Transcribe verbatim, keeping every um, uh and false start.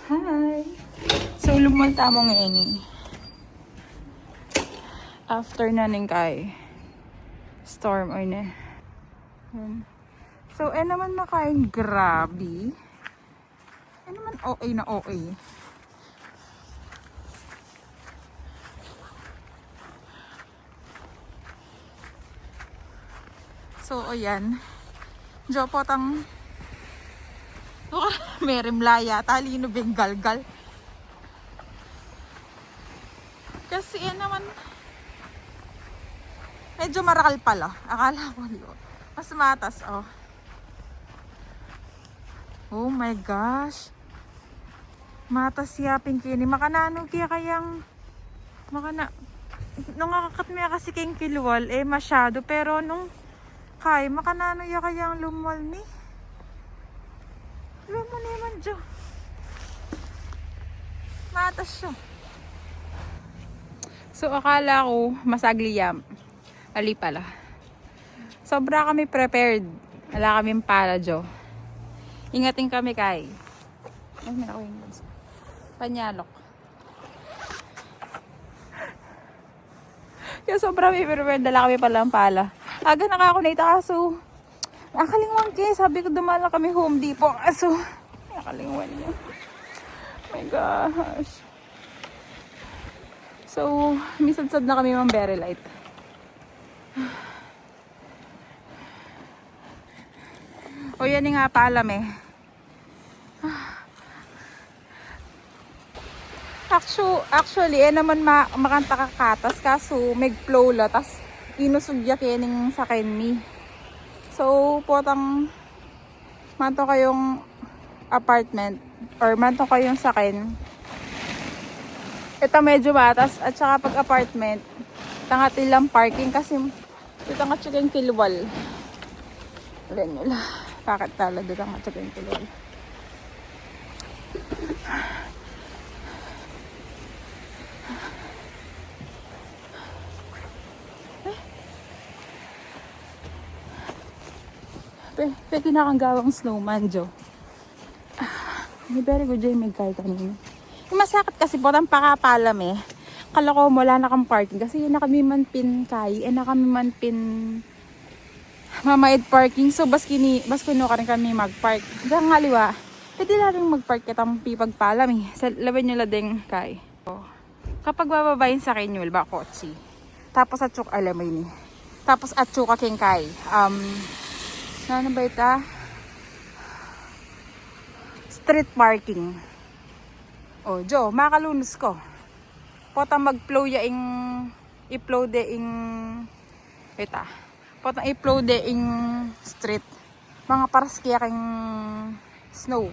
Hi! So, lumwal tamu ngeni. After na ning kay storm, o ne. Yan. So, e naman makain, grabe. E naman O A na O A. So, o yan. Diyo potang merim laya, tali no beng galgal. Kasi yan naman, medyo marakal pala. Akala ko liwa. Mas matas, o. Oh my gosh. Matas ya pin keni. Makananu kaya kayang, makana-, nung akakat mi kasi keng kilwal, e, masyadu. Pero nung kay, makananu ya kayang lumwal mi? Lumwal naman diyo. Matas siya. So, akala ko masagli ya. Ali pala. Sobra kami prepared. Ala kaming pala, Jo. Ingatin kami kay. Ay, may nakuha yung panyalok. Kaya sobra kami prepared. Dala kami palang pala. Aga na ka ako na ita, kaso nakalingwan ke. Sabi ko, dumala kami Home Depot. Kaso nakalingwan niya. My gosh. So, misadsad na kami mang very light. O, yan nga pala, me. Actu-, actually, e naman ma-, makanta kakatas, kaso megplow la, tas inusug ya kening saken mi. So, potang manto kayong apartment, or manto kayong saken. Ito medyo matas, at saka pag apartment, tangat ilang parking kasi Dutang atyu keng kilwal. Ala yu la. Bakit tala dutang atyu keng kilwal? Pe, pwede na kang gawang snowman, Jo. Ni very good yung may kay kanina. Yung masakit kasi, potang pakapala me. Kala ko wala na kang parking kasi e na kami man pin kay, e na kami man pin mamayad parking. So, bas kini, bas kuno karin kami magpark. Diyan nga liwa. Pwede la rin magpark kitang pipagpala me. Sa laban nyo la ding kay. Kapag bababa yung saken, wala ba kotse? Tapos atyu ka, alam mo yun eh. Tapos atyu ka keng kay. Um, ano ba ita? Street parking. O, Jo, makalunus ko. Potang magplow ya ing, iplow de ing, ita. Potang iplow de ing street. Mga paras kaya keng snow.